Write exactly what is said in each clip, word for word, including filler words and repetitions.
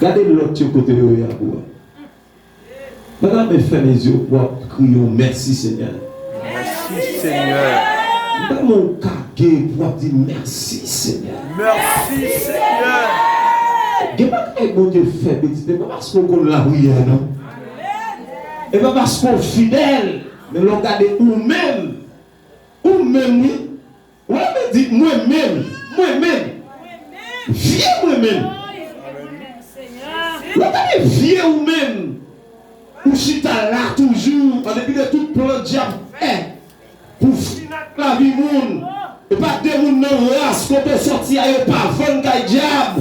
Gade lòt yo kote yo ye a pou wè. Pandan men fèmen zye w, w ap kriye yon mèsi, Senyè. Mèsi, Senyè. Pandan w kage, w ap di, mèsi, Senyè. Mèsi, Senyè. Gen bagay Bondye fè, pitit, e pa paske w konn lapriyè, non. E pa paske w fidèl, men lè w gade ou menm, ou menm, wi. Ou wè, men di, mwen menm, mwen menm. Vye mwen menm. Lè w gade vye ou menm, ou chita la toujou, an depi de tout plan dyab fè pou fin ak lavi moun. E pa de moun nan ras kote w sòti a, yo pa vann kay dyab.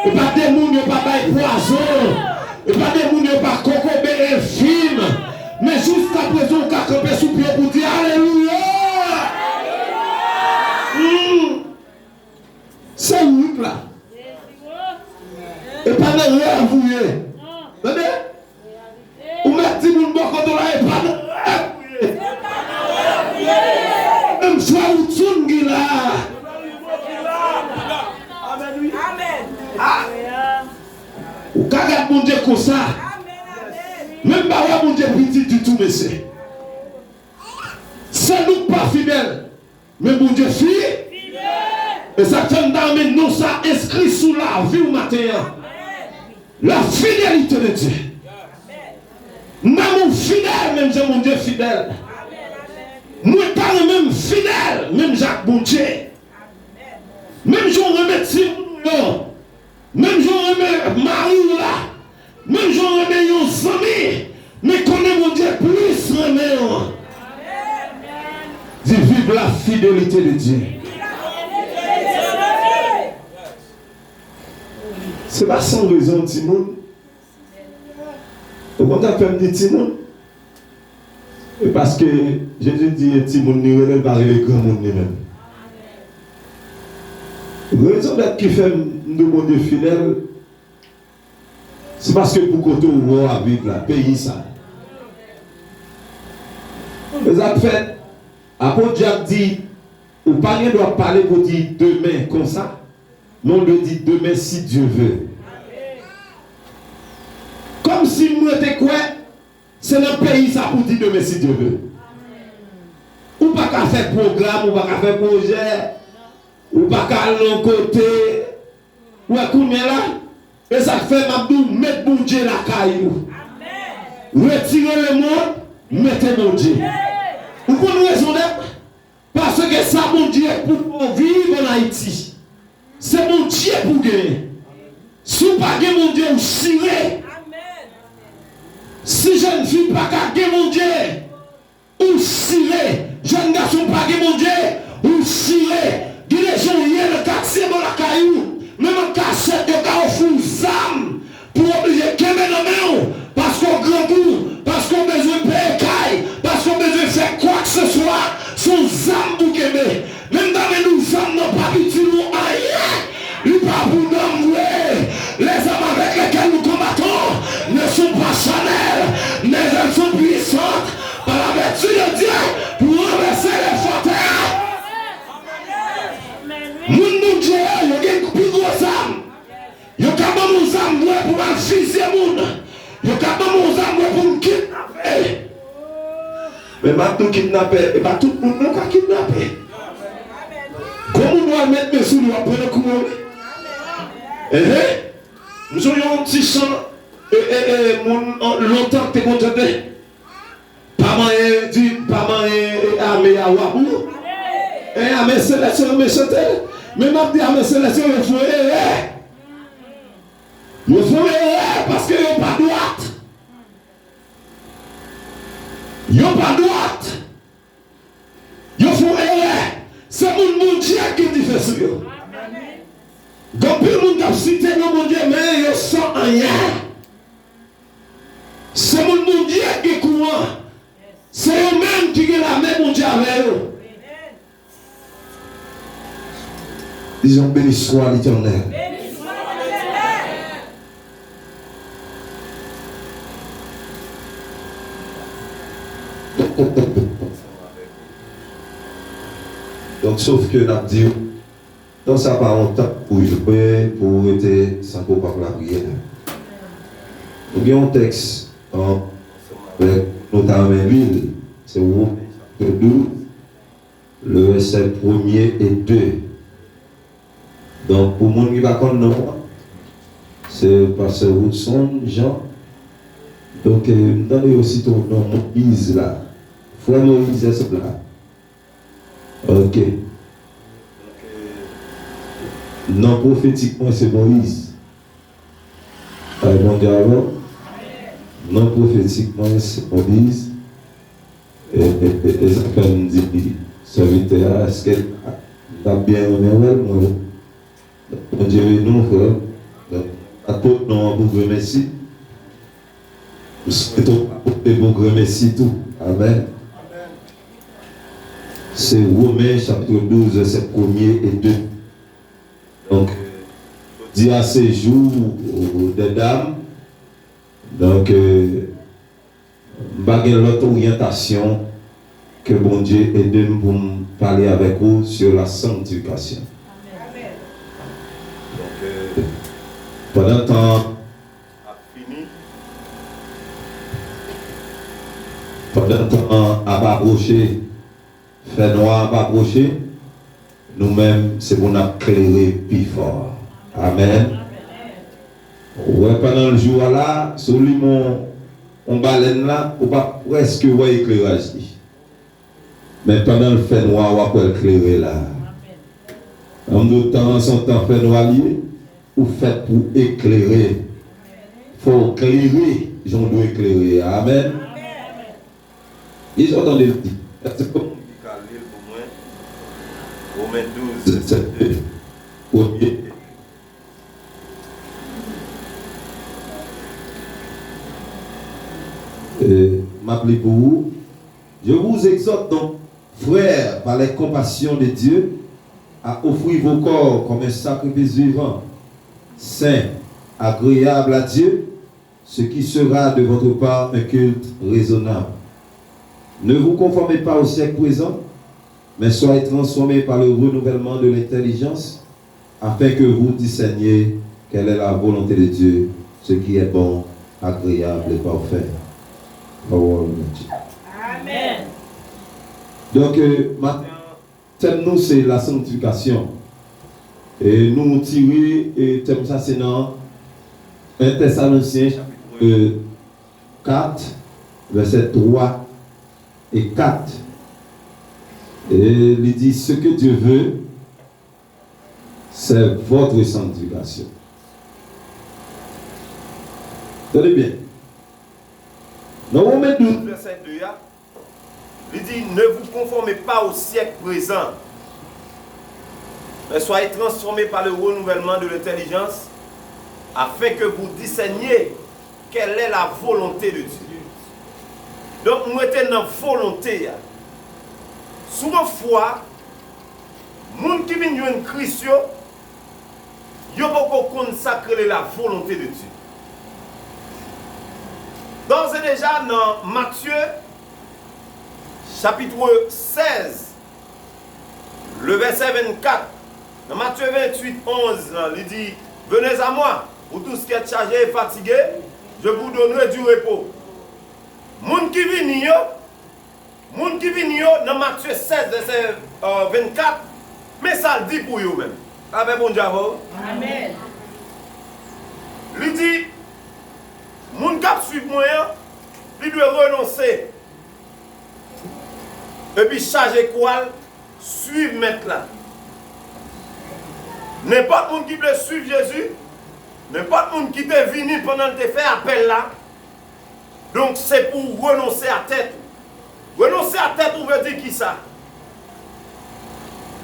E pa de moun yo pa bay pwazon. E pa de moun yo pa kokobe enfim. Men jiskaprezan, ou ka kanpe sou pye w pou di, alelouya! Hmm. Se wout la. E pa nan rèv ou ye. Tande? Ou mèt di moun bò kote w la, e pa nan rèv ou ye. Menm fwa ou tchoun ki la. Amen. Ah! Ou ka gad Bondye konsa. Menm pa wè Bondye piti ditou, mesye. Se nou k pa fidèl. Men Bondye fi. E sa k fè m ta renmen non sa enskri sou lavi w maten an. La fidélité de Dieu. M ta renmen w fidèl menm jan Bondye fidèl. Mwen ta renmen m fidèl menm jan ak Bondye. Menm jan w renmen timoun ou yo. Menm jan w renmen mari w la, menm jan w renmen yon zanmi, men konnen Bondye plis renmen w. Di, vive la fidélité de Dieu. Se pa san rezon, timoun. Ou konn sa k fè m di timoun? E paske Jezi di e timoun li rele l, pa rele granmoun li menm. Rezon dèt ki fè m di w Bondye fidèl, se paske pou kote w wè w ap viv la, peyi sa. E sa k fè, apot Jak di, ou pa gen dwa pale pou di demen konsa, men w dwe di demen si Dye ve. Kòmsi mwen te kwè, se nan peyi sa pou di demen si Dye ve. Ou pa ka fè pwogram, ou pa ka fè pwojè, ou pa ka al nan kote. Ou wè kounye a la, e sa k fè m ap di w, met Bondye lakay ou. Retire lemonn, mete Bondye. Ou konn rezon dèt? Paske sa Bondye pou w viv ann Ayiti. Se Bondye pou w genyen. Si w pa gen Bondye, ou chire. Si jèn fi pa ka gen Bondye, ou chire. Jèn gason pa gen Bondye, ou chire. Gide jan w ye nan katye bò lakay ou. Menm an kachèt, yo ka ofri w zam. Pou w oblije kenbe nan men w, paske w grangou, paske w bezwen peye kay, paske w bezwen fè kwakseswa, se yon zam pou w kenbe. Men m ta vle di w, zam nan p ap itil ou anyen. Li pa pou nanm vre. Les armes avec lesquelles nous combattons ne sont pas charnelles, mais elles sont puissantes par la vertu de Dieu pour renverser les forteresses. Moun Bondye yo, yo gen pi gwo zam. Yo ka ban m yon zam vre pou m al fizye moun. Yo ka ban m yon zam vre pou m kidnape. Men m ap di w, kidnapè, e pa tout moun non ka kidnape. Gwo moun w al met men sou li, w ap pran nan kou an, wi. Enhen. M sonje yon ti chan, e, e, e, moun, an, lontan te konn chante. Pa manyen di, pa manyen, e, ame a w ap ou. E ame selès yo, yo chante l. Men m ap di ame selès yo, yo fè erè. Yo fè erè paske yo pa dwat. Yo pa dwat. Yo fè erè. Se moun Bondye ki gen dife sou yo. Gen anpil moun k ap site non Bondye, men yo san anyen. Se moun Bondye ki gen kouran. Se yo menm ki gen lame Bondye avè yo. Disons, béni soit l'Éternel. Donk, sof ke n ap di w, tan sa pa yon tan pou jwe, pou w rete san ke w p ap lapriyè. Nou gen yon tèks, an, avèk, nou ta renmen li l. Se Women chapit douz, le vèsè premye e de. Donk, pou moun ki pa konn non an, se pastè Woodson Jean. Donk, eh, m tande yo site yon non Moyiz la. Frè Moyiz, èske w la? Ok. Non pwofetik mwen se Moyiz. Ay, Bondye avè w. Non pwofetik mwen se Moyiz. E, e, e, e sa fè m di sèvitè a, èske m t ap byen renmen wè l, mwen, Bondye beni w, frè. Donk, pa t pot non an pou grenmesi. M swete w pa pote pou grenmesi tou. Amèn. Se Women chapit douz, vèsè premye e de. Donk, jodi a se jou dè dam. Donk, euh, M pa gen lòt oryantasyon ke Bondye ede m pou m pale avèk ou sur la sanctification. Donk, euh, pandan tan ap fini, pandan tan ap apwoche, fènwa ap apwoche, nou menm, se pou n ap klere pi fò. Amèn. Ou wè, pandan jou a la, si w limen yon, yon balèn la, ou p ap prèske wè ekleraj li. Men pandan l fènwa, w ap wè l klere la. An m di w, tan an se yon tan fènwa li ye, ou fèt pou eklere. Fò w klere jan w dwe klere a. Amèn. Li sot tande l di, èske yon moun ki ka li l pou mwen? Women douz, vèsè de, premye. Euh, m ap li pou ou. Je vous exhorte donc, frères, par les compassions de Dieu, à offrir vos corps comme un sacrifice vivant, saint, agréable à Dieu, ce qui sera de votre part un culte raisonnable. Ne vous conformez pas au siècle présent, mais soyez transformés par le renouvellement de l'intelligence, afin que vous discerniez quelle est la volonté de Dieu, ce qui est bon, agréable et parfait. Pawòl Bondye. Amèn. Donk, euh, maten an, tèm nou se la sanctification. E nou tire, e tèm sa se nan en Tèsalonyen chapit kat, vèsè twa e kat. E li di, ce que Dieu veut, c'est votre sanctification. Tande byen. Nan Women douz, vèsè de a, li di, ne vous conformez pas au siècle présent, mais soyez transformés par le renouvellement de l'intelligence, afin que vous discerniez quelle est la volonté de Dieu. Donk, nou rete nan volonte a. Souvan fwa, moun ki vin jwenn Kris yo, yo poko konn sa k rele la volonte de Dye. D'ores et déjà, nan Matye, chapit sèz, le vèsè vennkat, nan Matye venntuit onz lan, li di, venez à moi, vous tous qui êtes chargés et fatigués, je vous donnerai du repos. Moun ki vini yo, Moun ki vini yo nan Matye sèz, vèsè, euh, vennkat, men sa l di pou yo menm. Lapè Bondye avè w. Amèn. Li di, moun k ap swiv mwen an, li dwe renonse epi chaje kwa l, swiv Mèt la. Nenpòt moun ki vle swiv Jezi, nenpòt moun ki te vini pandan l te fè apèl la, Donk, se pou w renonse a tèt ou. Renonse a tèt ou vle di kisa?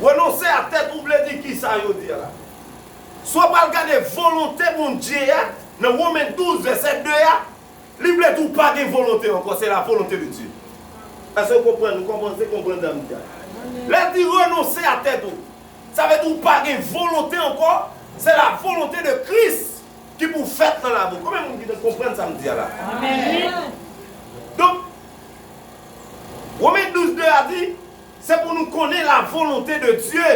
Renonse a tèt ou vle di kisa jodi a la? Si w pral gade volonte Bondye a, nan Women douz, vèsè de a, li vle di w pa gen volonte ankò, se la volonte de Dye. Èske w konprann? Ou kòmanse konprann sa m di a? Lè l di renonse a tèt ou, sa vle di w pa gen volonte ankò, se la volonte de Kris ki pou fèt nan lavi w. Konbyen moun ki te konprann sa m di a la? Amèn. Donk, Women douz de a di, se pou nou konnen la volonte de Dye.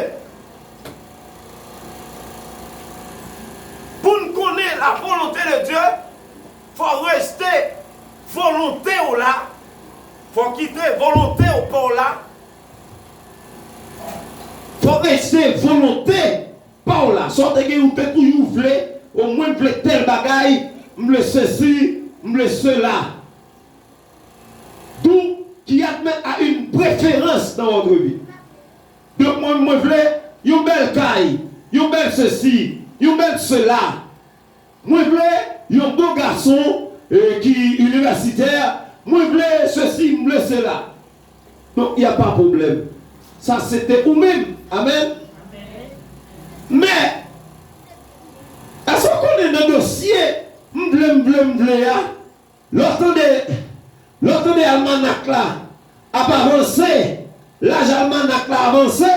Pou n konnen la volonte de Dye, fò w volonte w pa w la. Fò w rejte volonte pa w la. Sa w te gen ou te toujou vle, o mwen m vle tèl bagay, m vle sesi, m vle sela. D'où qui admet à une préférence dans votre vie. Donk mwen, mwen vle yon bèl kay, yon bèl sesi, yon bèl sela. Mwen vle yon bon gason eh, ki inivèsitè, mwen vle sesi, mwen vle sela. Donk, y a pa pwoblèm. Sa se te ou menm. Amèn. Men, èske w konnen nan dosye m vle, m vle, m vle a, lè w tande, lè w tande almanak la ap avanse, laj almanak la avanse,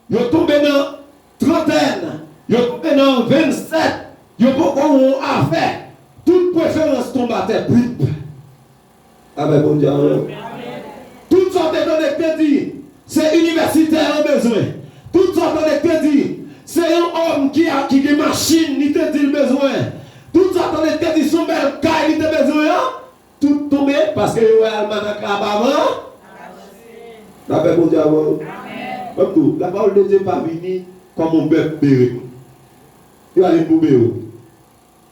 yo tonbe nan trantèn, yo tonbe nan vennsèt, yo poko wè yon afè, tout preferans tonbe atè, pip. Avèk Bondye avè w. Tout sa w te tande k te di, se inivèsitè yo bezwen. Tout sa w tande k te di, se yon òm ki, a, ki gen machin, li te di l bezwen. Tout sa w tande k te di, se yon bèl kay li te bezwen an. Tout tonbe, paske yo wè almanak la ap avan. Avèk Bondye avè w. Mwen m di w, lapawòl de Dye pa vini kòm yon bèf bere. Li pa vin pou bere w.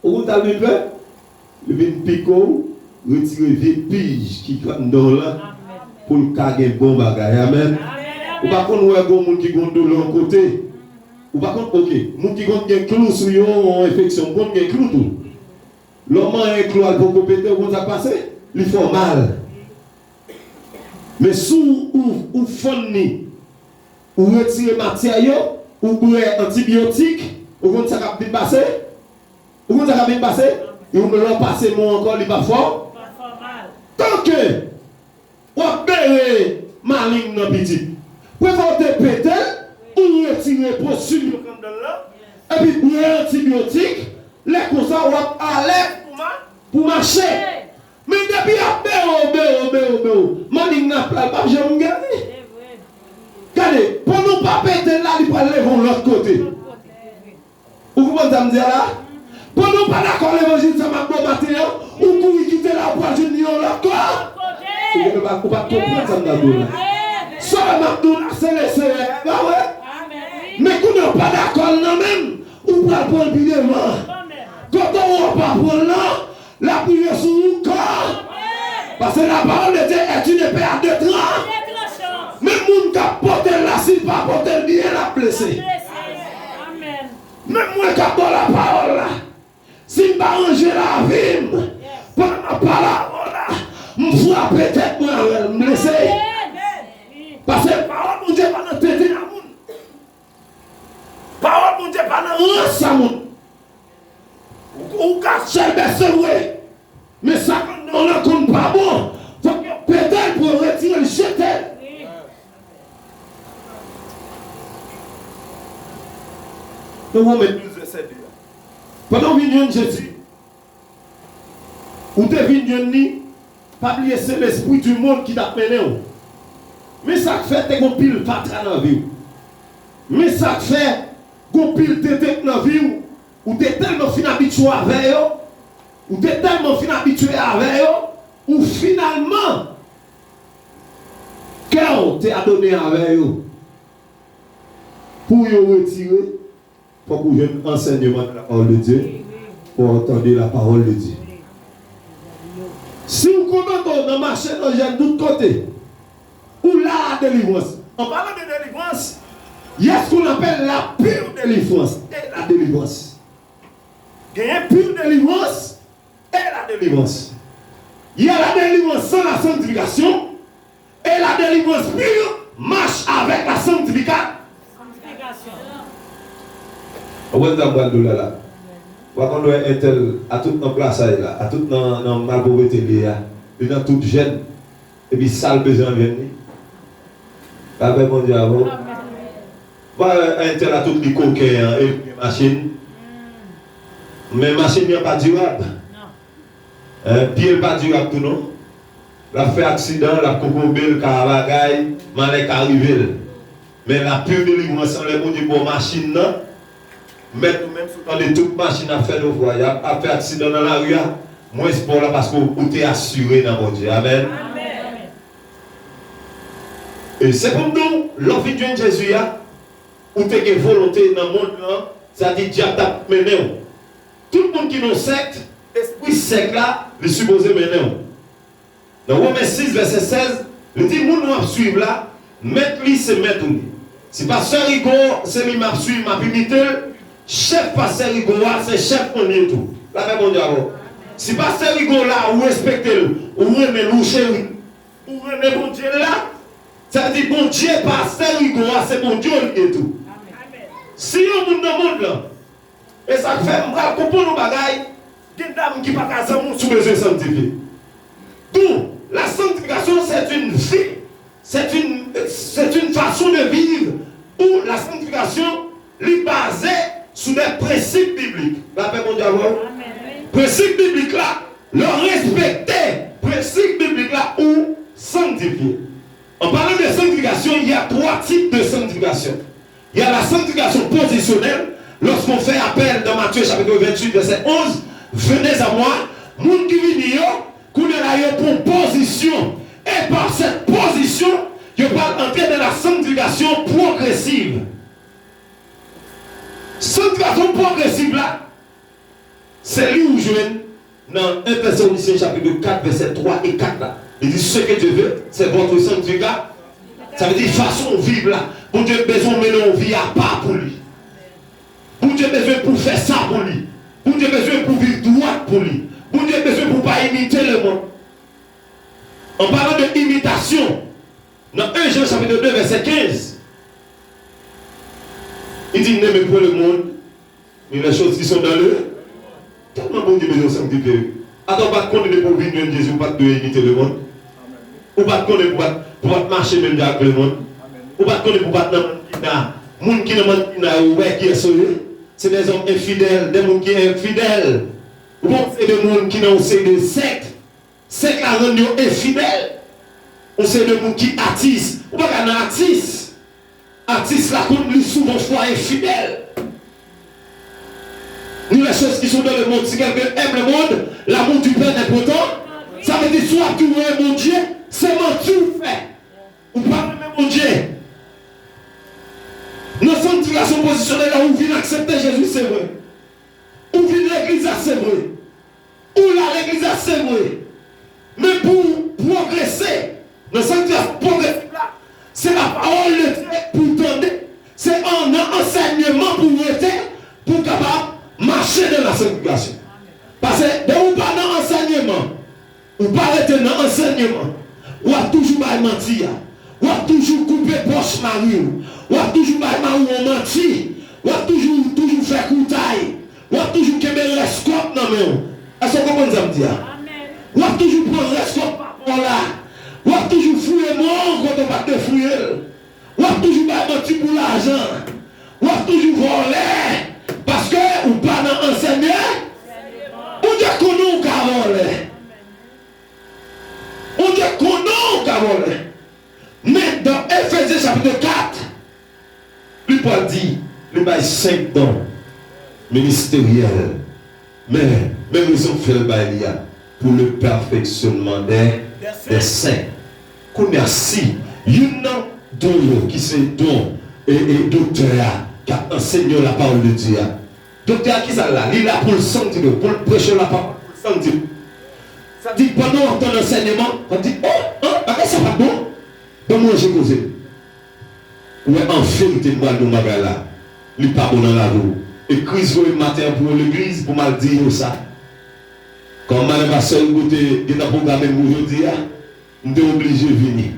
Ou konn sa l vin fè? Li vin pike w, retire vye pij ki anndan w lan, pou l ka gen bon bagay. Amèn. Ou pa konn wè gon moun ki gon doulè yon kote. Ou pa konn, oke, moun ki konn gen klou sou yo, yon enfeksyon, konn gen klou tou. Lè w manyen klou a, l poko pete, ou konn sa k pase? Li fè w mal. Men si w, ou, ou fann li, ou retire matyè yo, ou bwè antibyotik, ou konn sa k ap vin pase? Ou konn sa k ap vin pase? Yon lè w pase men w ankò, li p ap fè w. Tanke w ap bere maleng nan pitit. Prefere w te pete l, ou retire posil yo k anndan l lan, epi bwè antibyotik, lè konsa w ap alèz pou ma-, pou mache. Men depi y ap bere w, bere w, bere w, bere w, maleng nan ap la, l p ap janm geri. Gade, pandan w pa pete l la, li pral leve yon lòt kote. Ou konprann sa m di a la? Pandan w pa dakò levanjil sa m ap ba w maten an, ou kouri kite la, ou pral jwenn li yon lòt kote. Ou genlè pa, ou pa t konprann sa m t ap di w la. Sa m ap di w la, se Leseyè, pa vre? Men kounye a w pa dakò l nan menm, ou pral pran l pi devan. Kote w wè w pa pran l lan, l ap rive sou ou ankò. Paske la parole de Dieu est une épée à deux tranchants. Menm moun k ap pote l la, si l pa pote l byen, l ap blese. Menm mwen k ap ba w lapawòl la, si m pa ranje lavi m, pandan m ap pale avè w la, m frape tèt mwen avè l, m blese. Paske pawòl Bondye pa nan tenten a moun. Pawòl Bondye pa nan rans a moun. Ou, ou ka chèlbè, se vre. Men sa k anndan w lan konn pa bon. Fòk yo pete l pou yo retire l, jete l. Nan Women douz vèsè de a. Pandan w vin jwenn Jezi, ou te vin jwenn li, pa bliye se lespri di monn ki t ap mennen w. Men sa k fè te gon pil fatra nan vi w. Men sa k fè gon pil tenten k nan vi w. Ou te tèlman fin abitye avè yo, ou te tèlman fin abitye avè yo, ou finalman, kè w te adone avè yo. Pou yo retire, fòk ou jwenn ansèyman de la parole de Dieu, fò w tande la parole de Dieu. Si w kontante w nan mache nan jèn tout kote, ou la a delivrans. An palan de delivrans, y a ce qu'on appelle la pure délivrance et la délivrance. Genyen pure délivrance et la délivrance. Il y a la délivrance sans la sanctification et la délivrance pure marche avec la sanctification. Ou konprann sa m pral di w la la? Ou pa konn wè entèl a tout nan plasay la, a tout nan, nan malpwòpte li ye a, li nan tout jèn. Epi sa l bezwen ap jwenn li. Lapè Bondye avè w. Pa entèl a tout li koken an, e li gen machin. Men machin li an pa dirab. Hein, pye l pa dirab tou non. L ap fè aksidan, l ap kokobe, l ka bagay, malè ka rive l. Men la pure délivrance an, lè Bondye ba w machin nan, mèt ou menm si w tande tout machin ap fè lofwa, y ap, ap fè aksidan nan lari a, mwens pa w la paske w, ou te asire nan Bondye. Amèn. E se pou m di w, lè w vin jwenn Jezi a, ou te gen volonte nan mond lan, sa di dyab t ap mennen w. Tout moun ki nan sèk, espri sèk la, li sipoze mennen w. Nan Women sis vèsè sèz, li di, moun w ap swiv la, mèt li se mèt ou li. Si pastè Rigo se li m ap swiv, m ap imite l, chèf pastè Rigo a se chèf mwen li ye tou. Lapè Bondye avè w. Si pastè Rigo la, ou respekte l, ou renmen l, ou cheri l, ou renmen Bondye l la, sa vle di Bondye pastè Rigo a se Bondye w li ye tou. Si yon moun nan mond lan, e sa k fè m pral konprann yon bagay, gen dam ki pa ka zanmi w si w bezwen sanktifye. Donc, la sanctification, c'est une vie, c'est une, c'est une façon de vivre où la sanctification, li baze sou de prensip biblik. Lapè Bondye avè w. Prensip biblik la, lè w respekte prensip biblik la, ou sanktifye. En parlant de sanctification, il y a trois types de sanctification. Il y a la sanctification positionnelle, lorsqu'on fait appel dans Matthieu chapitre vingt-huit, verset onze, venez à moi, moun ki vini yo, kounye la yo pran pozisyon, e pa cette position, yo pral antre dans la sanctification progressive. Sanctification progressive la, se li ou jwenn nan en Thessaloniciens chapitre quatre, verset trois et quatre la. Li di, ce que Dieu veut, c'est votre sanctification. Sa vle di fason w viv la. Bondye bezwen w mennen yon vi apa pou li. Bondye bezwen pou w fè sa pou li. Bondye bezwen pou w viv dwat pou li. Bondye bezwen pou w pa imite lemonn. En parlant de imitation, nan en Jan chapitre deux, verset quinze, li di, n'aimez point le monde, ni les choses qui sont dans le. Tèlman Bondye bezwen w sanktifye. Atò, w pa t konnen depi w vin jwenn Jezi, ou pa t dwe imite lemonn? Ou pa t konnen pou w pa t, pou w pa t mache menm jan ak lemonn? Ou pa t konnen pou w pa t nan mannkina? Moun ki nan mannkina yo, ou wè kiyès yo ye? Se des hommes infidèles, des moun ki enfidèl. Ou pa se de moun ki nan yon seri de sèk. Sèk la rann yo enfidèl. Ou se de moun ki atis. Ou pa ka nan atis. Atis la konn li souvan fwa enfidèl. Ni les choses qui sont dans le monde. Si quelqu'un aime le monde, l'amour du Père n'est point en. Sa vle di, si w ap di w renmen Bondye, se manti w fè. Ou pa renmen Bondye. Nan sanktifikasyon pozisyonèl la, ou vin aksepte Jezi, se vre. Ou vin legliz la, se vre. Ou la legliz la, se vre. Men pou w pwogrese nan sanktifikasyon pwogresiv la, se lapawòl de Dye pou w tande. Se an, nan ansèyman pou w rete, pou w kapab mache nan la sanktifikasyon. Paske depi w pa nan ansèyman, ou pa rete nan ansèyman, w ap toujou bay manti a. W ap toujou koupe pòch mari w. W ap toujou bay mari w yon manti. W ap toujou, toujou fè koutay. W ap toujou kenbe rès kòb nan men w. Èske w konprann sa m di a? W ap toujou pran rès kòb papa w la. W ap toujou fouye mò w kote w pa t dwe fouye l. W ap toujou bay manti pou lajan. W ap toujou vòlè. Paske ou pa nan ansèyman. Bondye konnen w ka vòlè. Bondye konnen w ka vòlè. Men nan Efezyen chapitre kat, li pral di, li bay senk don ministeryèl. Men, men rezon k fè l bay li a, pour le perfectionnement des, des saints. Kounye a, si youn nan don yo, ki se don e, e doktè a, k ap anseye lapawòl de Dye a, doktè a, kisa l la? Li la pou l sanktifye w, pou l preche lapawòl, pou l sanktifye w. Sa di, pandan w ap tann ansèyman, w ap di, o, an, bagay sa pa t bon. Ban m ranje koze m. Ou wè, an verite, m pral di w yon bagay la. Li pa bon nan lavi w. E Kris voye m maten an pou yon legliz, pou m al di yo sa. Kòm madan pastè Rigo te gentan pwograme m pou jodi a, m te oblije vini.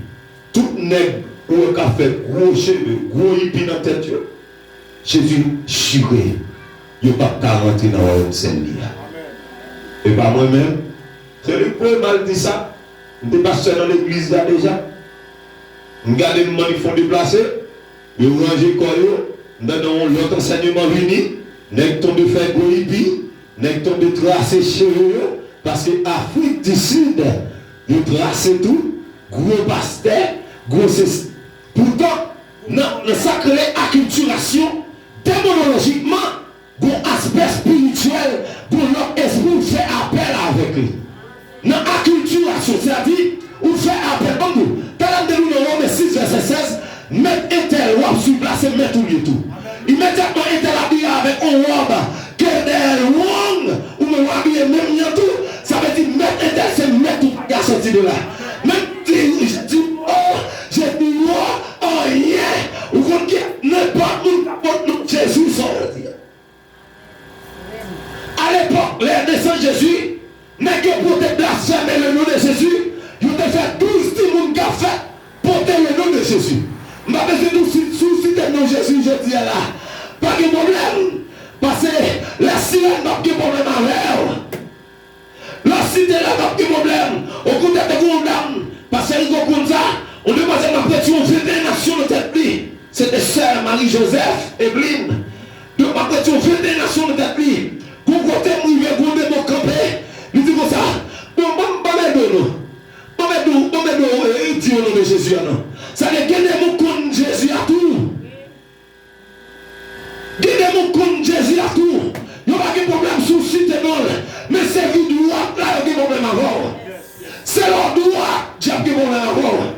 Tout nèg ou wè k ap fè gwo cheve, gwo ipi nan tèt yo, Jezi jire, yo p ap ka rantre nan wayòm sèl li a. E pa mwen menm, se li k voye m al di sa. M te pastè nan legliz la deja. M gade m mannik fon deplase, yo ranje kò yo, m tande yon lòt ansèyman vini, nèg tonbe fè gwo ipi, nèg tonbe trase cheve yo, paske Afrik di Sid, yo trase tou, gwo pastè, gwo sesi. Poutan, nan, nan sa k rele akiltirasyon, demonolojikman, gon aspè espirityèl, gon lòt espri ou fè apèl avèk li. Nan akiltirasyon, sètadi, ou fè apèl, ban m di w, ta Sa m te li w nan Women sis vèsè sèz, mèt entèl w ap swiv la, se mèt ou l ye tou. Imedyatman, entèl abiye avèk yon wòb ke dèyè l long, ou menm w abiye menm jan tou, sa vle di mèt entèl se mèt ou ki ka sòti de la. Menm di, di, oh, je dis, oh, anyen, ou konn ki nenpòt moun k ap pot non Jezi sòti. Alepòk, lè nesans Jezi, nèg yo pote blasfème le nom de Jésus, yo te fè douz timoun k ap fèt pote le nom de Jésus. M pa bezwen di w si, si w site non Jezi jodi a la, pa gen pwoblèm, paske lè sirèn p ap gen pwoblèm avè w. Lè w site la, p ap gen pwoblèm. Okontrè, te gen yon dam, pastè Rico konn sa, yon demwazèl m ap retire yon venteyen nasyon nan tèt li. Se te sè Marie Joseph Eveline. Donk, m ap retire yon venteyen nasyon nan tèt li. Gon kote m rive, gon demon kanpe. Li di konsa, bon, ban m, ban m ede w non. Ban m ede w, ban m ede w, e, di yo non de Jezi a non. Sa vle gen demon konn Jezi a tou. Gen demon konn Jezi a tou. Yo pa gen pwoblèm si w site non l. Men se vi dwat la yo gen pwoblèm avè w. Se lè w dwat, dyab gen pwoblèm avè w.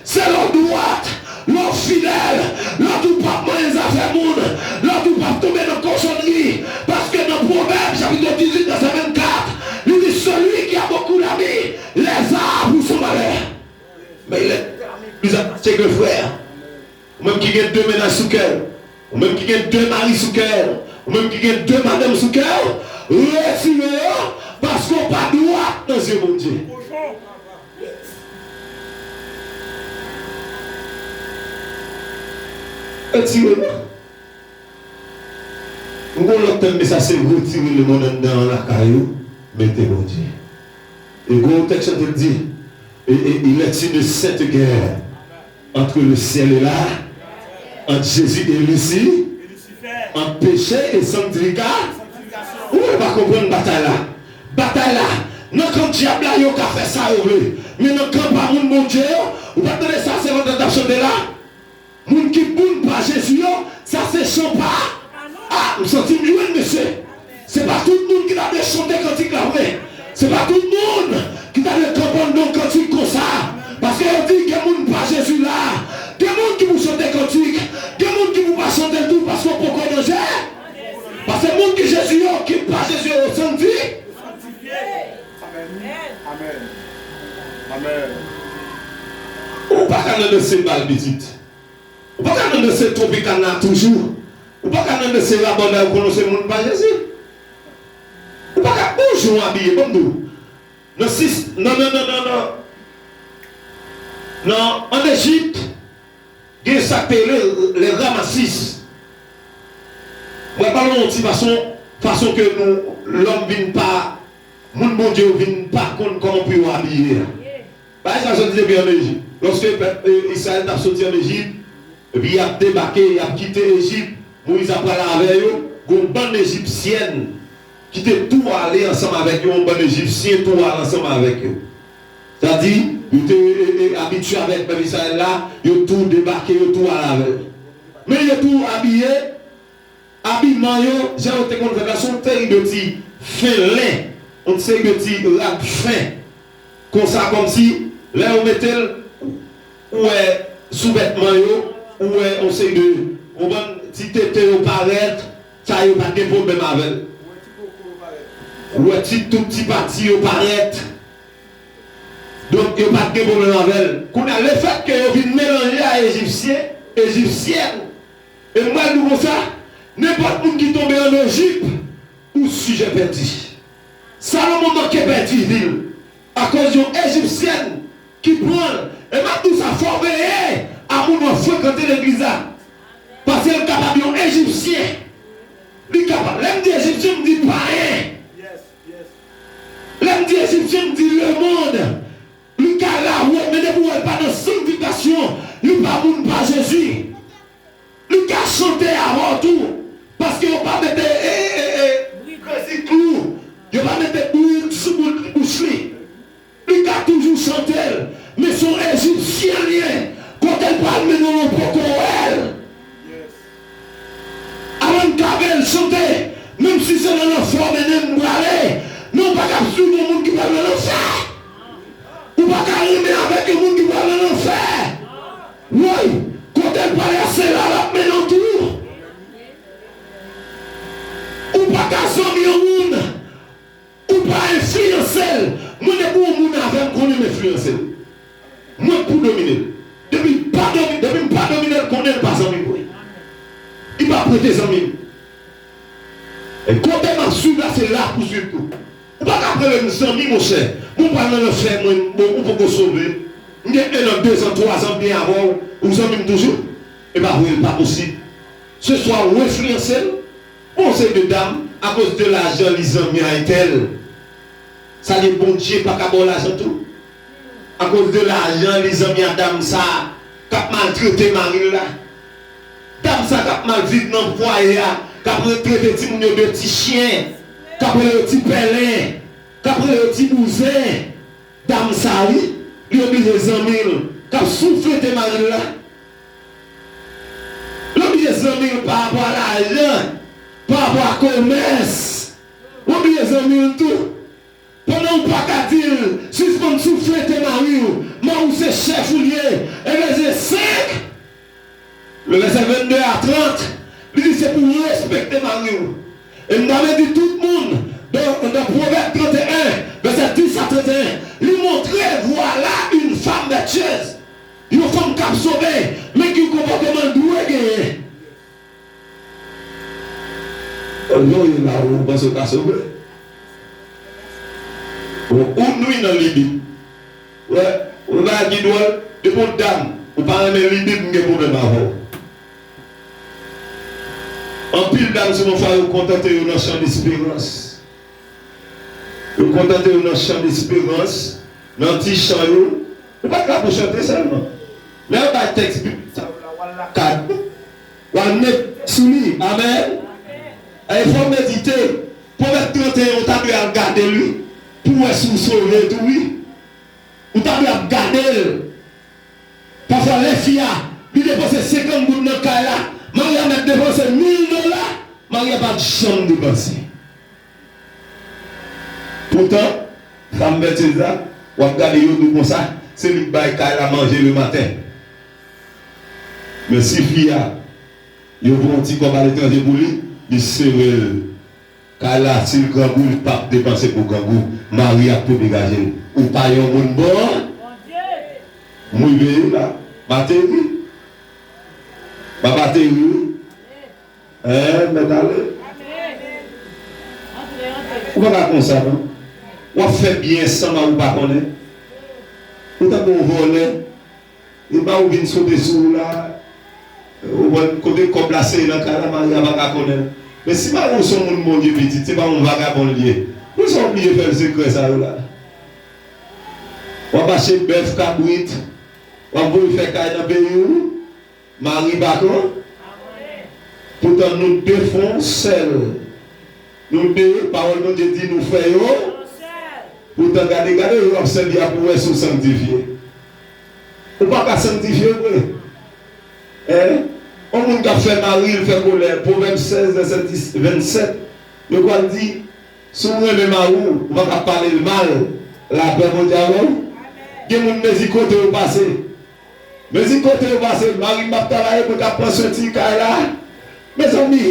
Se lè w dwat, lè w fidèl, lè w di w p ap manyen zafè moun, lè w di w p ap tonbe nan kochonri. Paske nan Pwovèb, chapit dizuit, vèsè vennkat, li di, celui qui a beaucoup d'amis les a pour son malheur. Mais il est plus attaché que le frère. Ou menm ki gen de mennaj sou kè w, ou menm ki gen de mari sou kè w, ou menm ki gen de madanm sou kè w, retire yo, paske w pa dwat nan zye Bondye. Retire yo. M gon lòt tèm, men sa se retire lemonn anndan an lakay ou, mete Bondye. E gon tèks chante l di, e, e, il est une sainte guerre entre le ciel et la, entre Jésus et Lucifer, entre péché et sanctification. Ou pa konprann batay la. Batay la, nan kan dyab la, yo ka fè sa yo vle. Men nan kan pa moun Bondye yo, ou pa tande sa sèvant t ap chante la? Moun ki boun pa Jezi yo, sa se chan pa. Ah, m santi m jwenn, mesye. Se pa tout moun ki ta dwe chante kantik la vre. Se pa tout moun ki ta dwe kanpe anndan kantik konsa. Paske yo di gen moun pa Jezi la. Gen moun ki pou chante kantik. Gen moun ki pou pa chante l tou paske w poko nan je. Paske moun ki Jezi yo, ki pa Jezi yo, yo santi. Amèn. Amèn. Amèn. Ou pa ka nan danse bal pitit. Ou pa ka nan danse twopikana toujou. Ou pa ka nan danse rabòday ou konnen se moun pa Jezi. Ou pa ka, bon jan w abiye, ban m di w. Nan sis, nan, nan, nan, nan, nan, nan, ann Ejip, gen sa k te rele les Ramasis. Mwen pale yon ti fason, fason ke nou, lòm vin pa, moun Bondye yo vin pa konn kòman pou yo abiye a. Bagay sa soti depi ann Ejip. Lòske pèp, e, Izrayèl t ap soti ann Ejip, epi y ap debake, y ap kite Ejip, Moyiz ap pral avè yo, gon bann Ejipsyèn ki te tou ale ansanm avèk yo, yon bann Ejipsyen tou ale ansanm avèk yo. Sa di, yo te, e, e, abitye avèk pèp Izrayèl la, yo tou debake, yo tou ale avè l. Men yo tou abiye, abiman yo, jan yo te konn fè l la, se yon seri de ti fen len, yon seri de ti rad fen. Konsa, kòmsi, lè yo mete l, ou wè souvètman yo, ou wè yon seri de, ou konprann, ti tete yo parèt, sa yo pa t gen pwoblèm avè l. Ou wè ti, tout ti pati yo parèt. Donk, yo pa t gen pwoblèm avè l. Kounye a, lefètke yo vin melanje a Ejipsyen, Ejipsyèn, e m pral di w konsa, nenpòt moun ki tonbe ann Ejip, ou sijè pèdi. Salomon manke pèdi vi l akoz yon Ejipsyèn ki pran l. E m ap di w sa, fò w veye a moun w ap frekante legliz la. Paske l kapab yon Ejipsyen. Li kapab. Lè m di Ejipsyen, m di payen. Lè m di Ejipsyen, m di lemonn. Li ka lawè, men depi w wè l pa nan sanntifikasyon, li pa moun pa Jezi. Li ka chante avè w tou, paske yo pa mete, e, e, e, e, Crazy Clou, yo pa mete bourik sou bout, bouch li. Li ka toujou chante l, men se yon Ejipsyen li ye. Kote l pral mennen w, w poko wè l. Avan n ka veye l chante, menm si se nan lanfè w mennen m prale, men w pa ka swiv yon moun ki pral nan lanfè. Ou pa ka renmen avèk yon moun ki pral nan lanfè. Mwen pou domine l. Depi m pa domi-, depi m pa domine l, konnen l pa zanmi m vre. Li pa prete zanmi m. E kote m ap swiv la, se la pou swiv tou. Ou pa ka rele m zanmi, monchè. Bon, pral nan lanfè, mwen, bon, ou poko sove. M gen en an, de zan, twa zan, m byen avè w, ou zanmi m toujou. E pa vre, l pa posib. Se swa ou enfliyanse l, bon, se de dam, akoz de lajan, li zanmi a entèl. Sa vle Bondye pa ka ba w lajan tou? Akoz de lajan, li zanmi a dam sa k ap maltrete mari l la. Dam sa k ap mal viv nan fwaye a, k ap trete timoun yo de ti chen, k ap rele yo ti pèlen, k ap rele yo ti bouzen. Dam sa wi, li oblije zanmi l k ap souflete mari l la. Li oblije zanmi l pa rapò a lajan, pa rapò a komès. Li oblije zanmi l tou. Pandan ou pa ka di l, sispann souflete mari w, mari w se chèf ou l ye. Efezyen senk, le vèsè vennde a trant, li di se pou w respekte mari w. E m ta vle di tout moun, dan, dan Pwovèb trant e en, vèsè dis a trant e en, li montre, voilà une femme vertueuse. Yon fanm k ap sove, men ki konpòteman l dwe genyen. Lè w ye la, ou panse w ka sove? Bon, ou nwi nan libid. Wè, ou bagay ki dwòl, depi w dam, ou pa renmen libid, m gen pwoblèm avè w. Anpil dam sou non fwa yo kontante yo nan chan desperans. Yo kontante yo nan chan desperans, nan ti chan yo. Ou pa ka pou chante sèlman. Lè yo bay tèks biblik sa yo la, w al lakay ou, w al met sou li. Amèn. E fò w medite. Pwovèb trant e en, ou ta dwe al gade l wi, pou w wè si w sove tou wi. Ou ta dwe ap gade l. Pafwa lè fi a, li depanse senkant goud nan kay la, mari a mèt depanse mil dola, mari a pa t janm depanse. Poutan, fanm vètyez la, w ap gade yo di w konsa, se li k bay kay la manje lematen. Men si fi a, yo voye yon ti kòb aletranje pou li, li sere l. Kay la, si l grangou, li p ap depanse pou grangou. Mari a tou degaje l. Ou pa yon moun bon? M rive la. M ateri. M ap ateri wi. Hein, mèt ale. Ou pa ka konsa non. W ap fè byen san mari w pa konnen. Ou tankou yon vòlè. E pa ou vin sote sou ou la. Ou wè kote kòb la sere nan kay la, mari a pa ka konnen. Men si mari w se yon moun Bondye pitit, se pa yon vagabon l ye. Poukisa w oblije fè l sekrè sa yo la? W ap achte bèf, kabrit, w ap voye fè kay nan peyi w. Mari pa kon. Poutan nou de fè yon sèl. Nou de, pawòl Bondye di nou fè yo. Poutan gade, gade yo w ap sèvi a pou wè si w sanktifye. Ou pa ka sanktifye vre. Hein? Yon moun k ap fè mari l fè kolè, Pwovèb sèz, vèsè dis, vennsèt, yo pral di, si w renmen mari w, ou pa ka pale l mal, lapè Bondye avè w. Gen moun mezi kote yo pase. Mezi kote yo pase, mari m ap travay, mwen k ap pran swen ti kay la. Mezanmi,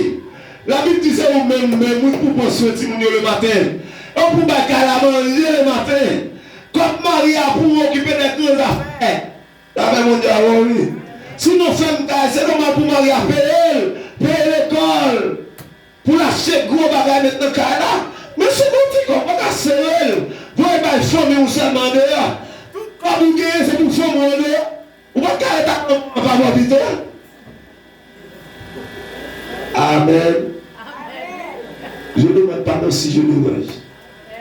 Labib di se ou menm, menm, wi, pou pran swen timoun yo lematen. Ou pou bay kay la manje lematen. Kòb mari a pou okipe de gran zafè. Lapè Bondye avè w, wi. Sinon, fèm kay, se nòmal pou mari a peye l, peye lekòl. Pou l achte gwo bagay met nan kay la. Men si w gon ti kòb, ou pa ka sere l. Voye bay fanmi w sèlman andeyò. Tout kòb ou genyen, se pou fanmi w andeyò. Ou pa ka ret ak manman an pa bò pito. Amèn. Je demande pardon si je dérange.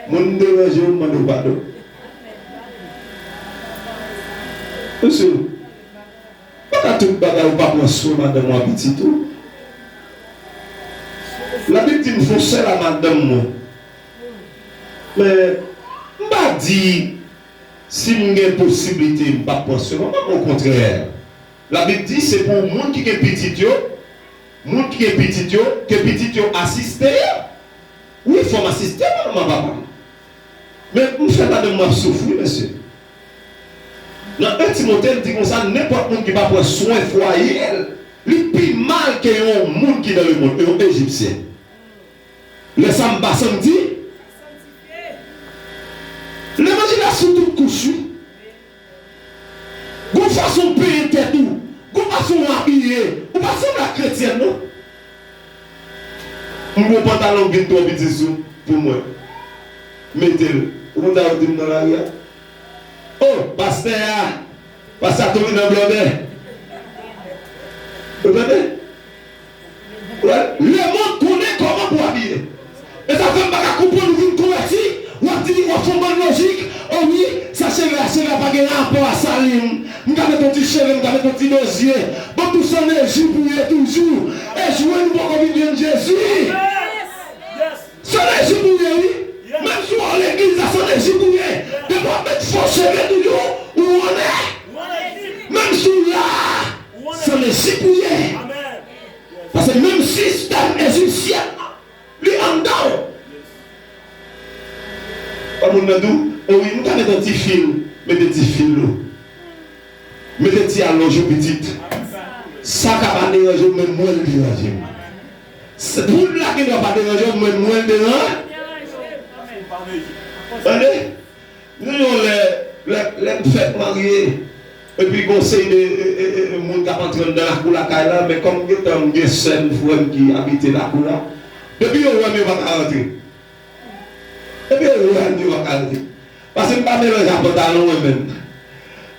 Moun deranje w, m mande w padon. Mesye, pa ka tout bagay ou pa pran swen madanm ou ak pitit ou. Labib di m fè yon sèl a madanm mwen. Men, m pa di si m gen posiblite m p ap pran swen manman m, okontrè. Labib di se pou moun ki gen pitit yo, moun ki gen pitit yo, ke pitit yo asiste yo. Wi, fò m asiste manman papa m. Men m fè madanm mwen ap soufri, mesye. Nan en Timote, l di konsa, nenpòt moun ki pa pran swen fwaye l, li pi mal ke yon moun ki nan lemonn, yon Ejipsyen. Lè sa m pa santi. Levanjil la sou tout kouch, wi. Yon gwo pantalon k vin twò piti sou, pou mwen. Mete l. Ou konn sa yo di m nan lari a? O, pastè a! Pastè a tonbe nan blòdè. Ou tande? Lemonn konnen kòman pou abiye. E sa fè m pa ka konprann ou vin konvèti, w ap di, w ap fè yon bann lojik. O wi, sa cheve a, cheve a pa gen rapò a salim. M ka met yon ti cheve, m ka met yon ti dozye. Bon, tou san Eji pou ye toujou. E jwenn ou poko vin jwenn Jezi. San Eji pou ye, wi. Menm si w al legliz la, san Eji pou ye. Depi w ap met fo cheve toujou, ou an lè. Menm si w la, san Eji pou ye. Paske menm sistèm ejipsyen an, li anndan w. Pa moun nan di w, o wi, m ka mete yon ti fil, mete ti fil ou. Mete ti alonj ou pitit. Sa ka pa deranje w, men mwen l deranje m. Se poud la gendwa pa deranje w, men mwen l deranje. Tande? Nou yon lè, lè, lè m fèk marye, epi gon seri de e, e, e, e, moun k ap antre anndan lakou lakay la, men kòm gentan m gen sè m, frè m ki abite lakou la, depi yo wè m, yo pa ka rantre. Depi yo wè m, yo pa ka rantre. Paske m pa melanje ak pantalon mwen menm.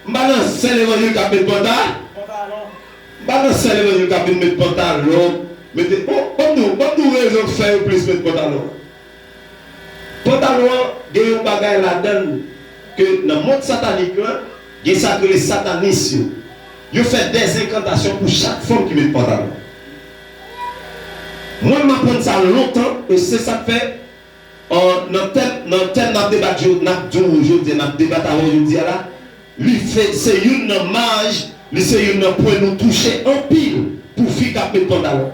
M pa nan sèl evanjil k ap met panta. M pa nan sèl evanjil k ap vin met pantalon. Mete, bon, ban m di w, ban m di w rezon k fè yo plis met pantalon. Pantalon an gen yon bagay ladan l ke nan mond satanik lan, gen sa k rele satanis yo. Yo fè dèzenkantasyon pou chak fanm ki met pantalon. Mwen, m aprann sa lontan, e se sa k fè, an, nan tèm, nan tèm n ap debat, n ap di w jodi a, n ap debat avè w jodi a la, li fè, se youn nan maj, li se youn nan pwen nou touche anpil pou fi k ap met pantalon.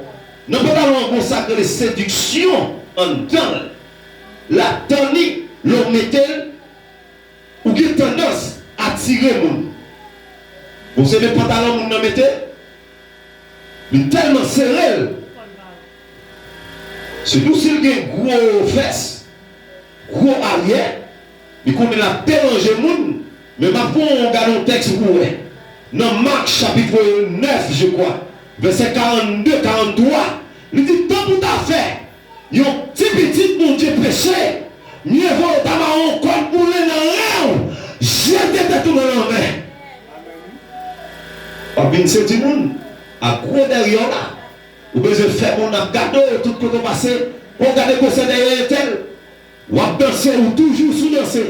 Nan pantalon an, gon sa k rele sediksyon anndan l. L ap tann li, lè w mete l, ou gen tandans atire moun. Gon seri de pantalon moun nan mete, li tèlman sere l. Sitou si l gen gwo fès, gwo aryè, li konnen l ap deranje moun, men m ap fè w gade yon tèks pou w wè. Nan Mak chapit nèf, je crois, vèsè karannde, karanntwa, li di, tanpou ta fè yon ti pitit Bondye peche, mye vo w ta mare yon kòd moulen nan ren w, jete tèt ou nan lanmè. W ap vin sezi moun ak gwo dèryè w la. Ou bezwen fè moun ap gade w tout kote w pase. Bon, gade gwosè dèyè entèl. W ap danse, ou toujou sou danse.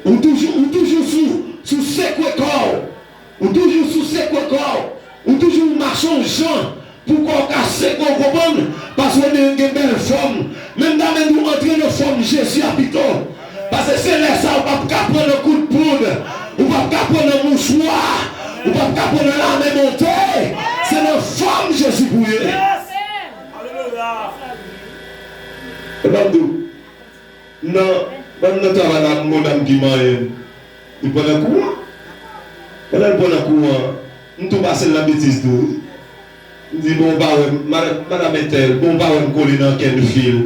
Ou toujou, ou toujou sou, sou sekwe kò w. Ou toujou sou sekwe kò w. Ou toujou mache yon jan pou kò w ka sekwe, w konprann? Paske w gen, gen bèl fòm. Men m ta mande w antre nan fòm Jezi a pito. Paske se lè sa a ou p ap ka pran nan kout poud, ou p ap ka pran nan mouchwa, ou p ap ka pran nan lame monte. Se nan fòm Jezi pou w ye. E ban m di w, nan, ban m nan travay la, gon dam ki manyen m, li pran nan kou an. Pandan l pran nan kou an, m tou pase l nan betiz tou, wi. M di, bon, w pa wè m, madan, madan entèl, bon, w pa wè m kole nan kenn fil,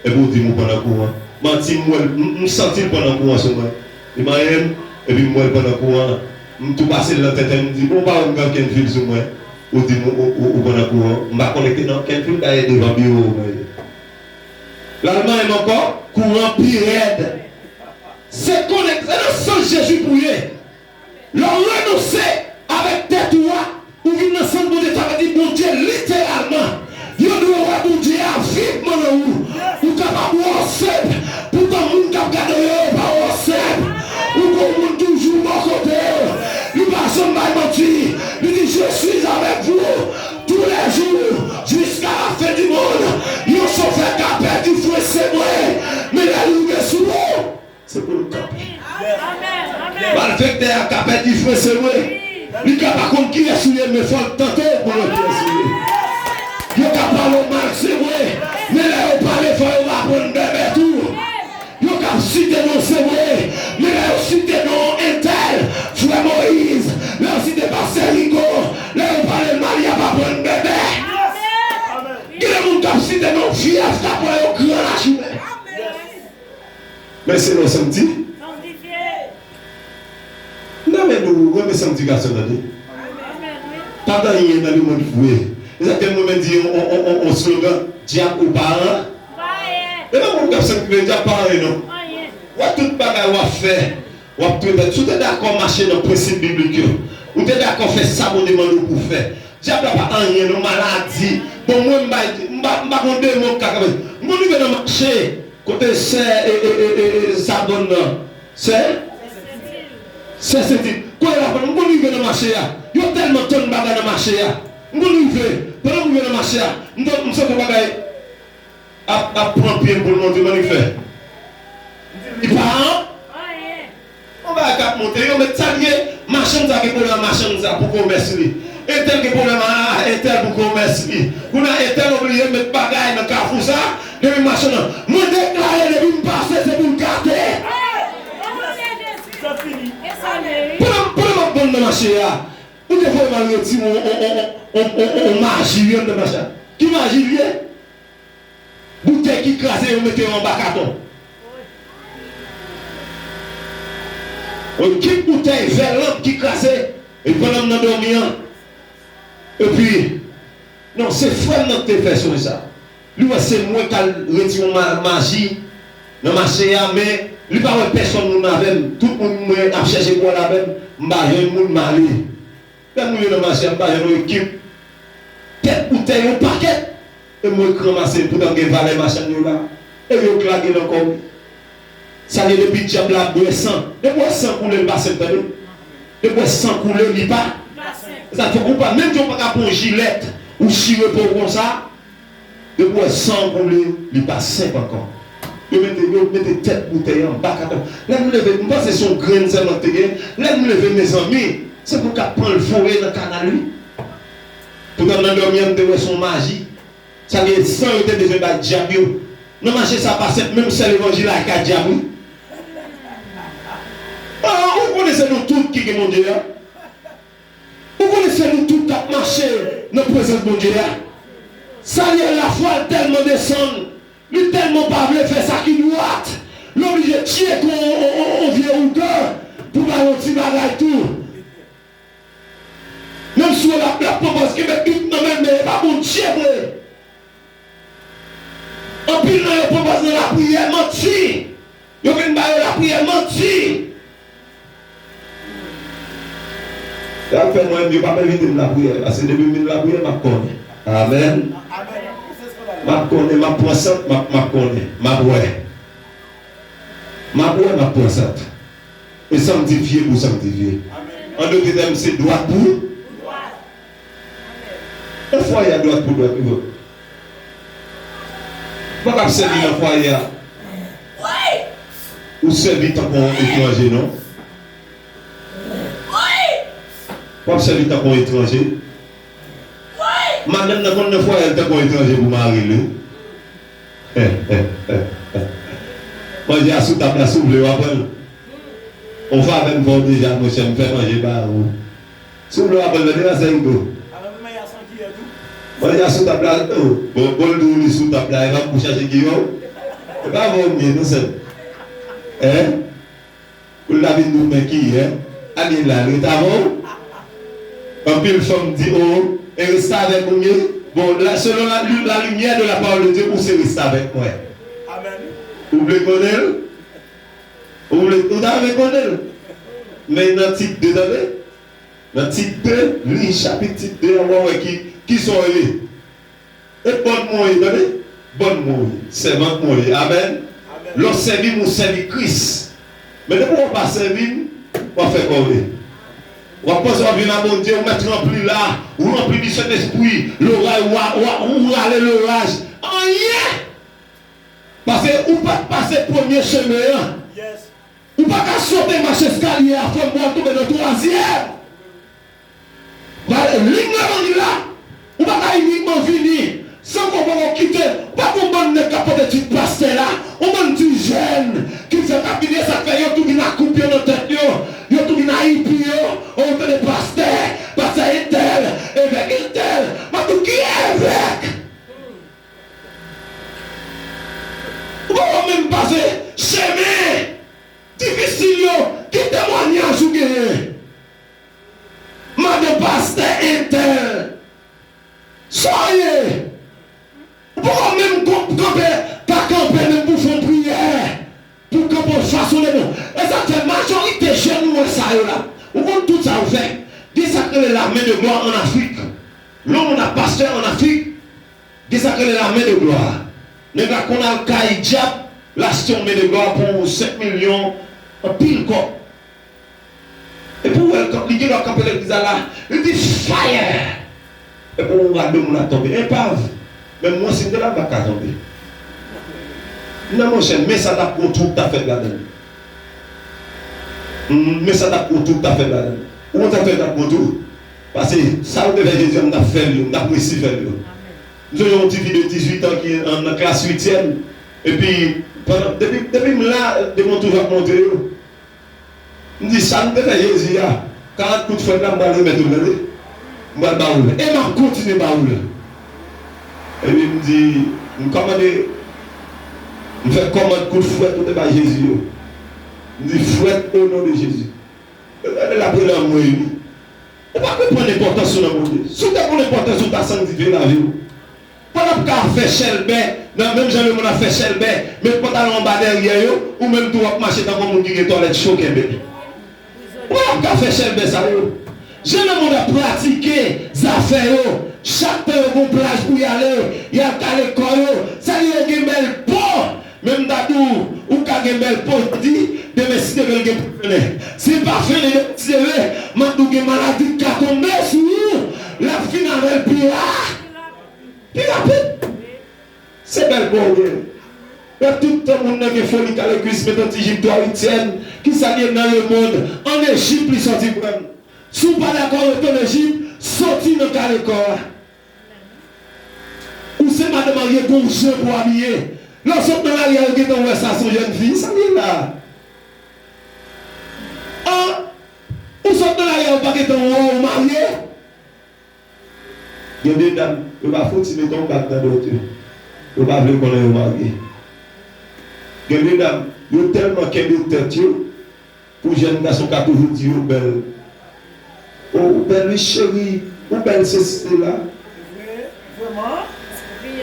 epi w di m ou pran nan kou an. Manti, m wè l, m, m santi l pran nan kou an sou mwen. Li manyen m, epi m wè l pran nan kou an. M tou pase l nan tenten, m di, bon, w pa wè m gen kenn fil sou mwen, ou di m ou, ou, ou pran nan kou an. M pa konekte nan kenn fil, dayè devan biwo w mwen ye. L al manyen m ankò, kou an pi rèd. Se konek-, se nan san Jezi pou w ye. Lè w renonse avèk tèt ou a, ou vin nan sant Bondye, sa vle di Bondye literalman. Yo dwe wè Bondye a vivman nan ou. Ou kapab wè w senp, poutan moun k ap gade w yo, yo pa wè w senp. Ou gon moun toujou bò kote w. Li pa janm bay manti. Li di, je suis avec vous tous les jours, jusqu'à la fin du monde. Yon chofè ka pèdi fren se vre, men lè l rive sou ou, se pou l kanpe. Malfektè a ka pèdi fren, se vre. Li ka pa konn kiyès ou ye, men fò l tante w pou l wè kiyès ou ye. Yo ka pale w mal, se vre. Men lè yo pale, fò yo aprann bèbè tou. Yo ka site non, se vre. Men lè yo site non entèl, frè Moyiz, lè yo site pastè Rigo, lè yo pale l mal, y ap aprann bèbè. Gen de moun k ap site non fyèf k ap wè yo gran lajounen. Men se lè w santi. Sanktifye. Nan men nou, renmen santifikasyon, tande. Amen, wi. Pa gen anyen nan lemonn ki vre. Se sa ke m renmen di yon, yon, yon, yon, yon slogan, dyab ou pa an. E pa moun k ap santi dyab pa anyen non. Wè tout bagay w ap fè, w ap twete. Si w te dakò mache nan prensip biblik yo, ou te dakò fè sa Bondye mande w pou w fè, dyab la pa anyen non, maladi. Bon, mwen m bay, m pa, m pa gon demon k ka kanpe. M konn rive nan mache, kote sè, e, e, e, e, e, Zabòn nan. Sè? Sè Sentil. Kote la, m konn rive nan mache a. Yo tèlman tann bagay nan mache a. M konn rive. Pandan m rive nan mache a, m tann, m santi yon bagay ap, ap pran pye m pou l monte, mwen li fè. Li pa an. Yon bagay k ap monte, yo met sa l ye, machann sa gen pwoblèm ak machann sa pou komès li. Entèl gen pwoblèm ak entèl pou komès li. Kounye a entèl oblije met bagay nan kafou sa, depi machann nan. Mwen deklare depi m pase se pou l gate. Pandan, pandan m ap vann nan mache a, ou te voye m al retire yon, yon, yon, yon, yon, yon maji anndan mache a. Ki maji l ye? Boutèy ki kraze, yo mete yo anba katon. Yon ekip boutèy, vè lanp ki kraze, e pandan m nan dòmi an. Epi, non, se frè m nan ki te fè sonj sa. Li wè se mwen k al retire yon ma-, maji nan mache a, men li pa wè pèsòn moun avè m. Tout moun mwen ap chèche pou al avè m, m pa jwenn moun, m ale. Lè m rive nan mache a, m pa jwenn yon ekip tèt boutèy, yon pakèt. E m wè k ranmase, poutan gen valè machann yo la. E yo k lage nan kò m. Sa vle depi dyab la ap bwè san. Depi w wè san koule, l pa senp, tande. Depi w wè san koule, li pa. Sa fè ou pa, menm jan w pa ka pran yon jilèt, ou chire po w konsa. Depi w wè san an koule, li pa senp ankò. Yo mete, yo mete tèt boutèy anba katon. Lè m leve, m panse se yon grenn sèlman k te gen. Lè m leve, mezanmi, se pou k ap pran l voye nan kanal, wi. Poutan nan dòmi an, m te wè se yon maji. Sa gen san yo te bezwen bay dyab yo. Nan mache sa pa senp, menm sè levanjil la ka dyab, wi. Ah, ou konnen se nou tout ki gen Bondye a. Ou konnen se nou tout k ap mache nan prezans Bondye a. Samuel lafwa l tèlman desann, li tèlman pa vle fè sa ki dwat, li oblije tcheke on, on, on, on vye ougan pou bay on ti bagay tou. Menm si w ap, l ap pran pòz kenbe Bib nan men l, men e pa Bondye vre. Anpil nan yo pran pòz nan lapriyè, manti. Yo vin ba yo lapriyè, manti. Sa fè mwen, yo p ap envite m lapriyè, paske depi m vin lapriyè, m ap konnen. Amèn. M ap konnen, m ap pran sant, m ap, m ap konnen, m ap wè. M ap wè, m ap pran sant. E sanktifye pou sanktifye. An dòt tèm, se dwat pou. Nan fwaye a dwat pou dwat, wi. Ou pa kab sèvi nan fwaye a. Ou sèvi tankou yon etranje, non? W ap sèvi tankou yon etranje. Madanm nan konn nan fwaye l tankou yon etranje pou mari l, wi. Manje a sou tab la, si w vle, w a pran l. On favè m fè w deja, monchè, m fè manje ba ou. Si w vle w a pran l, men devan sè Ido. Manje a sou tab la, oh, bon, bon, l di w li sou tab la, e pa pou chache kiyè w. E pa avè w m ye, non, sè m. Hein? Pou l ta vin di w men kiyè, ale la, l ret avè w. Anpil fanm di, oh, e restavèk ou m ye. Bon, la, selon la, la lumière de la parole de Dieu, ou se restavèk mwen. Ou vle konnen l? Ou vle, ou ta vle konnen l? Men nan Tit de, tande? Nan Tit de, li chapit Tit de a, w a wè ki, ki sa w ye. E bòn mwen w ye, tande? Bòn mwen w ye, sèvant mwen w ye. Amèn. Lè w sèvi m, ou sèvi Kris. Men depi w pa sèvi m, w ap fè kòve. W ap panse w ap vin a Bondye, ou mèt ranpli la, ou ranpli di Sentespri, loray, w a, w a, ou rale loraj. Anyen! Paske ou pa t pase premye chemen an. Ou pa ka sote mach eskalye a, frè m, pou w al tonbe nan twazyèm. Liy levanjil la, ou pa ka inikman vini san ke w poko kite. Ou pa gon bann nèg k ap pote tit pastè la, yon bann ti jèn ki fèk ap vini, e sa k fè yo tou vin ak koup yo nan tèt yo, yo tou vin ak ipi yo, o, ou tande pastè, pastè entèl, evèk entèl, m ap di w ki evèk? Ou poko menm pase chemen difisil yo, ki temwanyaj ou genyen? Madan pastè entèl. Sa Fason de bon. E sa k fè majorite jèn ou wè sa yo la. Ou konn tout sa yo fè. Gen sa k rele la main de gloire en Afrique. Lè yon moun ap pastè an Afrik, gen sa k rele la main de gloire. Nèg la konn al kay dyab, l achte yon main de gloire pou senk milyon, anpil kòb. Epi w wè l kanpe, li gen dwa kanpe legliz la la, li di, "Fire!" Epi w gade moun la tonbe. Enpav, menm mwen si m te la, m pa t ka tonbe. Non, monchè, men sa t ap gon twoup t ap fèt ladan l. Hmm, men sa t ap gon twoup t ap fèt ladan l. Ou konn sa k fè l t ap gon twoup? Paske sa yo te fè Jezi a, m t ap fè l yo, m t ap resi fè l yo. M sonje yon tifi de dizuit an ki nan, nan klas uityèm. Epi, pandan, depi, depi m la, depi m toujou ap montre yo. M di, "Sa nou te fè Jezi a, karant kout fwèt la, m pral remèt ou l, tande. M pral ba ou l. E m ap kontinye ba ou l." Epi m di, m kòmande, m fè kòmand kout fwèt ou te bay Jezi yo. M di, "Fwèt, o non de Jezi." Yo gade l ap rele anmwey wi. Ou pa konprann enpòtans ou nan Bondye. Si w te konn enpòtans ou, w ta sangtifye lavi w. Pandan w ap ka fè chèlbè, nan menm jan lemonn ap fè chèlbè, met pantalon anba dèyè yo, ou menm tou w ap mache tankou moun ki gen twalèt cho kenbe. Ou pa t ap ka fè chèlbè sa yo. Jan lemonn ap pratike zafè yo, chak tan yo gon plaj pou y ale, y al kale kò yo, sa yo gen bèl po. Men m ta di w, ou ka gen bèl po jodi, demen si Dye vle l gen pou fennen. Si l pa fennen demen si Dye vle, m ap di w gen maladi k ka tonbe sou ou, l ap fin avè l pi ra. Pi rapid. Se bèl po w gen. Lè tout tan moun nan gen foli kale kwis, met yon ti jip twa uityèm, kisa l ye nan lemonn, an Ejip li sòti pran. Si w pa dakò rete an Ejip, soti nan kale kò a. Ou se madan marye, gon jan pou w abiye. Lè w sot nan lari a, yo gentan wè sa se yon jèn fi. Sa l ye la? An, ou sot nan lari a, yo pa gentan wè w marye. Gen de dam, yo pa fouti mete yon bag nan dwèt yo. Yo pa vle konnen yo marye. Gen de dam, yo tèlman kenbe tèt yo, pou jèn gason ka toujou di yo bèl. O, ou bèl wi cheri, ou bèl sesi sela.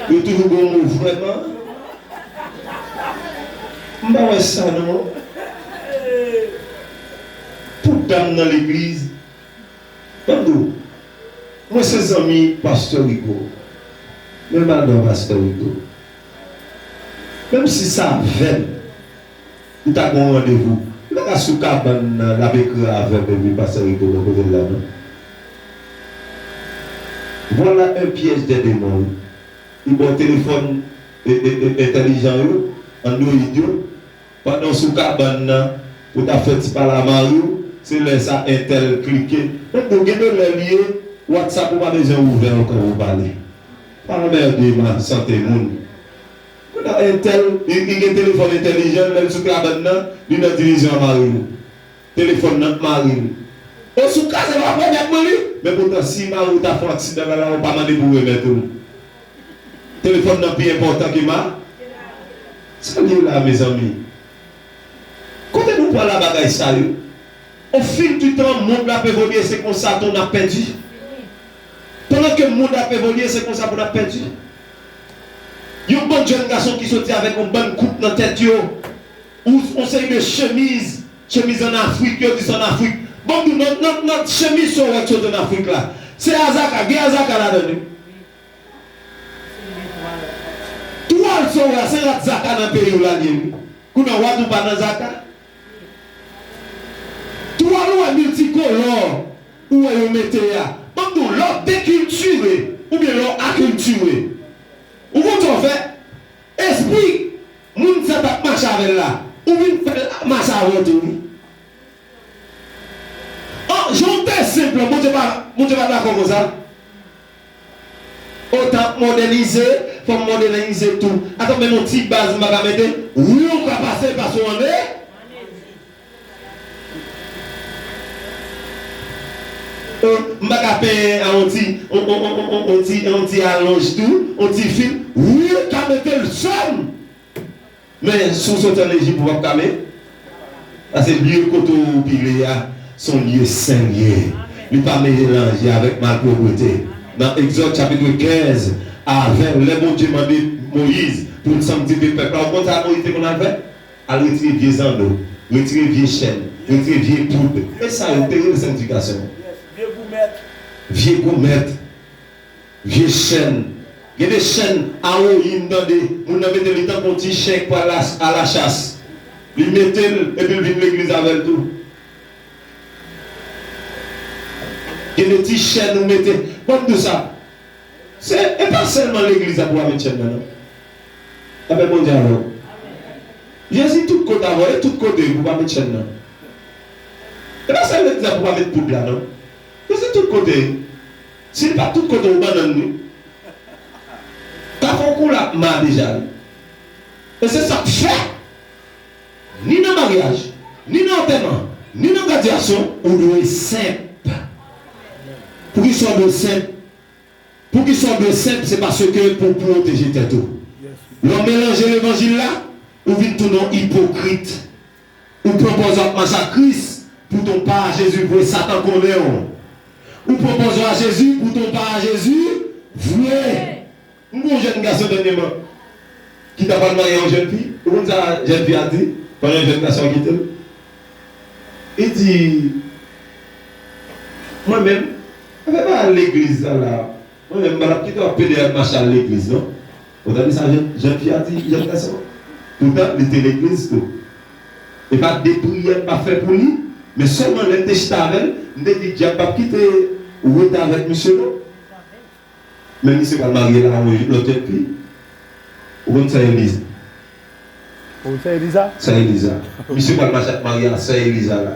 Yo toujou gon mo vrèman. M pa wè sa non. Pou dam nan legliz, Ban m di w, mwen se zanmi Pastè Rigo. Men madan Pastè Rigo. Menm si sa avè m, li ta gon randevou. Li pa ka sou kabann nan, l ap ekri avè m epi Pastè Rigo bò kote l la non. Voilà un piège des démons, wi. Li ba w telefòn e, e, e, entèlijan yo, Android yo, pandan w sou kabann nan, pou w ta fè ti pale a mari w, se lè sa entèl klike. Donk, gen de lè l ye, WhatsApp ou pa bezwen ouvè ankò pou w pale. Pa anmède m a sante moun. Kounye a entèl, li, li gen telefòn entèlijan, lè l sou kabann nan, li nan divizyon a mari l. Telefòn nan k mare l. Osou kaze pa premye k mouri. Men poutan, si mari w ta fè yon aksidan la, la, ou pa mande pou remèt ou l. Telefòn nan pi enpòtan ke ma. Sa l ye la, mezanmi? Kote nou pran la bagay sa yo? Au fil du temps, mond la ap evolye, se konsa tou n ap pèdi. Pandan ke mond ap evolye, se konsa pou n ap pèdi. Yon bann jèn gason ki soti avèk yon bann koup nan tèt yo, ou, yon seri de chemiz, chemiz an Afrik, yo di se an Afrik. Bon, nou, nan, nan, nan chemiz sa w wè k soti an Afrik la, se azaka, gen azaka ladan l wi. Twal sa w wè a, se rad zaka nan peyi w la l ye wi. Kounye a w a di w pa nan zaka. Twal ou wè miltikolò ou wè yo mete a. Ban m di w, lè w dekiltire oubyen lè w akiltire, ou konn sa w fè? Espri moun sa t ap mache avè l la, ou vin fè l mache avè w tou wi. An, jan w te senp lan, Bondye pa, Bondye pa dakò konsa. Otan ap mòdènize, fò m mòdènize tou. Atò, menm yon ti baz m pa ka mete, wi, ou ka pase, pase w anlè. M pa ka penyen a yon ti, yon, yon, yon, yon, yon ti, yon ti alonj tou, yon ti fil. Wi, ou ka mete l sèm. Men, si w soti an Ejip, ou p ap ka met. Paske lye kote w pile a, se yon lye sen l ye. Li pa melanje avèk malpwòpte. Nan Egzòd chapit kenz a ven, lè Bondye mande Moyiz pou l sanktifye pèp la, ou konn sa Moyiz te konn al fè? Al retire vye zanno, retire vye chèn, retire vye poud. E sa yo te rele sanktifikasyon. Vye goumèt. Vye chèn. Gen de chèn awoyin, tande, moun nan mete li tankou yon ti chen k pral a lachas. Li mete l, epi l vin legliz avè l tou. Gen de ti chèn ou mete. Bon, m di w sa. Se, e pa sèlman legliz la pou w pa met chèn nan, non. Apèl Bondye avè w. Jezi tout kote avè w, e tout kote pou w pa met chèn nan. E pa sèl legliz la pou w pa met poud la, non. Jezi tout kote. Si l pa tout kote, ou bannann li. Ka fè w kou l ap ma deja, wi. E se sa k fè, ni nan maryaj, ni nan antèman, ni nan gradyasyon, ou dwe senp. Poukisa w dwe senp? Poukisa w dwe senp? Se paske pou w pwoteje tèt ou. Lè w melanje levanjil la, ou vin tounen yon ipokrit. Ou pran pòz w ap mache ak Kris, poutan w pa a Jezi vre, Satan konnen w. Ou pran pòz w a Jezi, poutan w pa a Jezi vre. M gen yon jèn gason dènyèman ki ta pral marye yon jèn fi. Ou konn sa jèn fi a di pandan jèn gason an kite l? Li di, mwen menm, afè pa al legliz sa la, mwen menm m pa t ap kite w ap pede al mache al legliz, non. Ou tande sa jèn, jèn fi a di jèn gason an? Poutan, li te legliz tou. E pa de priyè m pa fè pou li, men sèlman lè m te chita avè l, m te di, dyab p ap kite ou rete avèk misye, non. Men misye pral marye la, yon lòt jèn fi. Ou konn sè Eliza? Ou konn sè Eliza? Sè Eliza. Misye pral mache ak marye a sè Eliza la.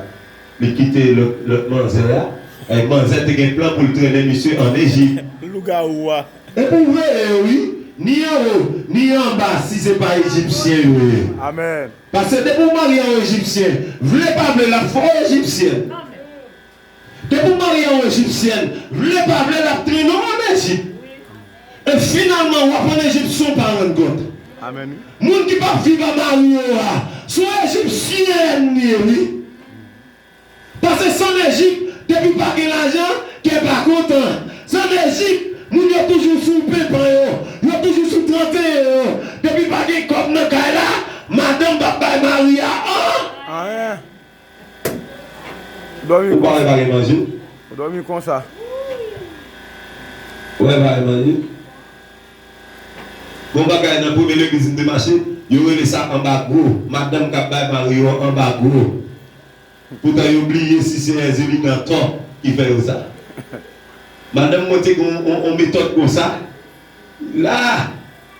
Li kite lòt, lòt manzè a. E manzè te gen plan pou l trennen misye ann Ejip. Lougawou a. E pou vre, wi. Ni anwo, ni anba, si se pa Ejipsyen yo ye. Amèn. Paske depi w marye a yon Ejipsyen, vle pa vle, l ap fè w Ejipsyen. Depi w marye a yon Ejipsyèn, vle pa vle, l ap trennen w ann Ejip. E finalman, w ap ann Ejip san w pa rann kont. Amèn. Moun ki p ap viv a mari yo a, se yon Ejipsyèn li ye, wi. Paske san Ejip, depi pa gen lajan, kè pa kontan. San Ejip, moun yo toujou sou penpan yo, yo toujou sou tranteyen yo. Depi pa gen kòb nan kay la, madanm p ap bay mari a an. Anyen. Ou pa wè pa gen manje? Ou dòmi konsa. Ou wè pa gen manje? Gon bagay nan premye legliz m te mache, yo rele sa anbagwo. Madanm k ap bay mari yo anbagwo. Poutan yo bliye si se Èzili nan tò ki fè yo sa. Madanm mwen te gen yon, yon, yon metòd konsa. La,